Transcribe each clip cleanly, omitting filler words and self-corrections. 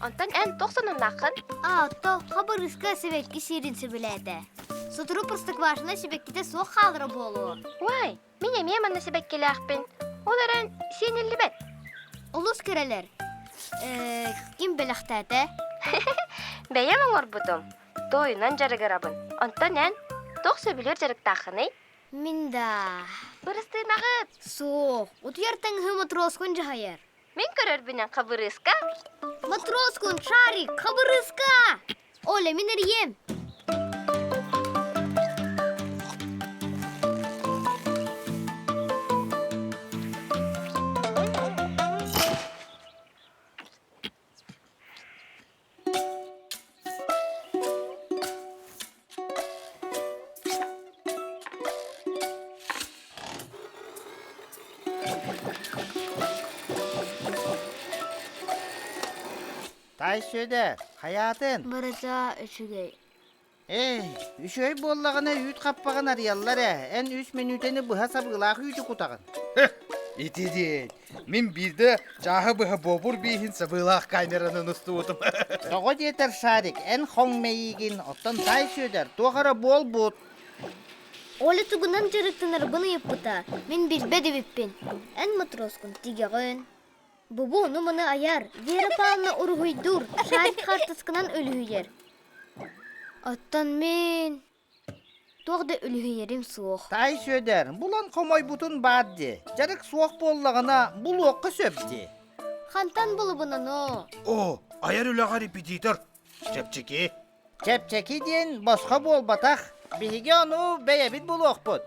Онтон эн туох сонуннааххын? Аа, то хабырыыска сибэкки сиирин сөбүлээтэ. Сотору Простоквашино сибэккитэ суох хаалара буолуо. Уай, мин эмиэ манна сибэккилээхпин. Ол эрэн сиэниллибэт. Олус кэрэлэр. Э, ким бэлэхтээтэ? Бэйэм оҥорбутум. Туойунан дьарыгырабын. Онтон эн туох сөбүлүүр дьарыктааххыный? Мин да. Бырастыынаҕыт. Суох, утуйар таҥаһы матроскун дьаһайар. Мин көрөрбүнэн хабырыыска. Матроскун, шарик, хабырыыска! Оля, мин эрийиэм. Таай Сүөдэр, хайаатын? Барыта үчүгэй. Эй, үчүгэй буоллаҕына үүт хаппаҕын арыйаллар ээ. Эн үс мүнүүтэни быһа сабыылаах үүтү кутаҕын. Ити диэн. Мин биирдэ чааһы быһа буобур бииһин сабыылаах камеранан устубутум. Тоҕо диэтэр Шарик, эн хоҥ мэйиигин, оттон Таай Сүөдэр туох эрэ буолбут. Оля тугунан дьарыктанарбын ыйыппыта. Мин билбэт эбиппин. Эн матроскун тигэҕин. Бубу ону-маны айар, Вера Павловна уруһуйдуур, Шарик хаартысканан үлүһүйэр. Оттон мин Туох да үлүһүйэрим суох. Таай Сүөдэр, булан хомойбутун баар дии. Дьарык суох буоллаҕына, булуохха сөп дии. Хантан булубун ону? Оо, айар үлэҕэ репетитор. Чэпчэки. Чэпчэки диэн босхо буолбатах. Биһиги ону бэйэбит булуохпут.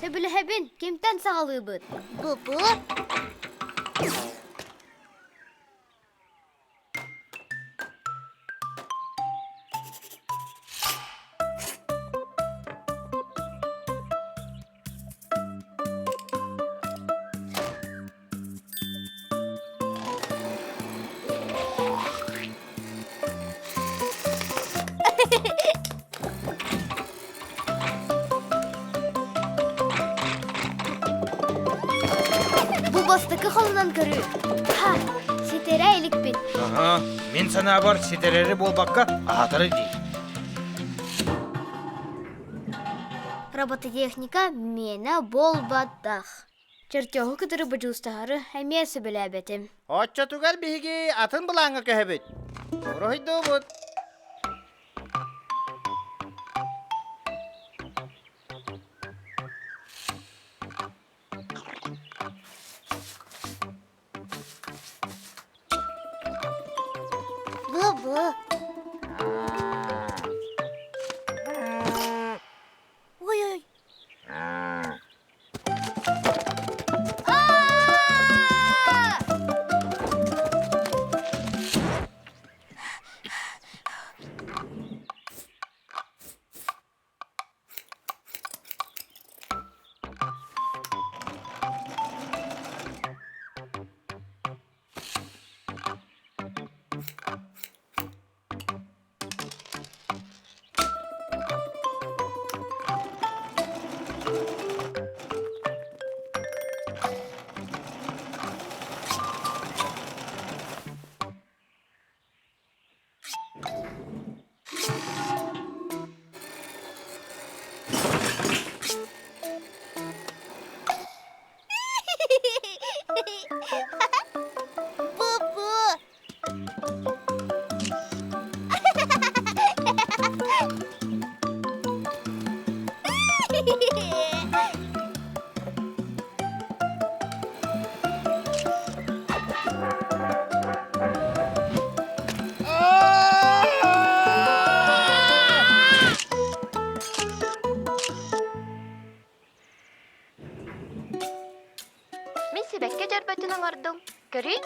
Сөбүлэһэбин, кимтэн саҕалыыбыт? Бу-бу. Бу бастакы холунан көрүү. Ха, ситэрэ иликпит. Аһа, мин санаабар ситэрэри буолбакка аһатары дии. Робототехника миэнэ буолбатах. Чертеһу кытары бодьуустаһары эмиэ сөбүлээбэтим. Оччотугар биһиги атын былааҥҥа көһөбүт. Уруһуйдуубут. Бу-бу. Ой-ой. Бу-бу. Мин сибэкки дьөрбөтүн оҥордум. Көрүй?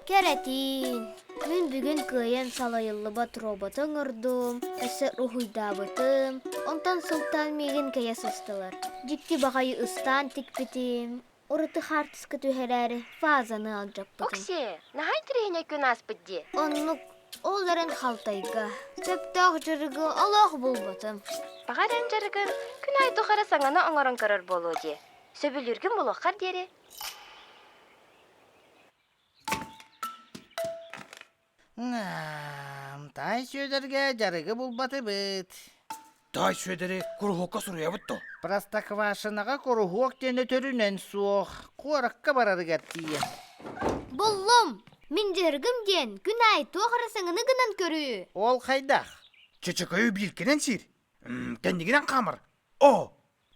Кэрэтиин. Мин бүгүн кыайан салайыллыбат роботу оҥордум, өссө уруһуйдаабытым, онтон сылтаан миигин кэйэ сыстылар. Дьикти баҕайы ыстаан тикпитим, ураты хаартыска түһэрээри фазаны алдьаппытым. Оксиэ, наһаа интэриэһинэй күн ааспыт дии. Оннук, ол эрэн халтайга, сөптөөх дьарыгы олох булбатым. Баҕар эн дьарыгын күн аайы туох эрэ саҥаны оҥорон көрөр буолуо дии. Сөбүлүүргүн булуоххар диэри. Таай Сүөдэргэ дьарыгы булбатыбыт. Таай Сүөдэри куруһуокка суруйабыт дуо? Простоквашиноҕа куруһуок диэн өтөрүнэн суох. Куоракка барарыгар тиийэр. Буллум! Мин дьарыгым диэн күн аайы туох эрэ саҥаны гынан көрүү. Ол хайдах? Чөчөкөйү биилкэнэн сиир. Кэннигинэн хаамар. О,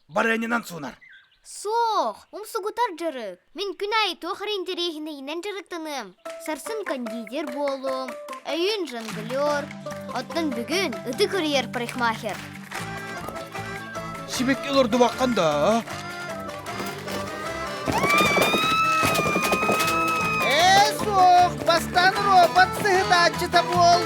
барыанньанан суунар. Суох, умсугутар дьарык. Мин күн аайы туох эрэ интэриэһинэйинэн дьарыктаныам. Сарсын кондитер буолуом, өйүүн жонглер, оттон бүгүн ыты кырыйар парикмахер. Сибэкки олордубаккын да? Ээ, суох, бастаан робот сыһытааччыта буол.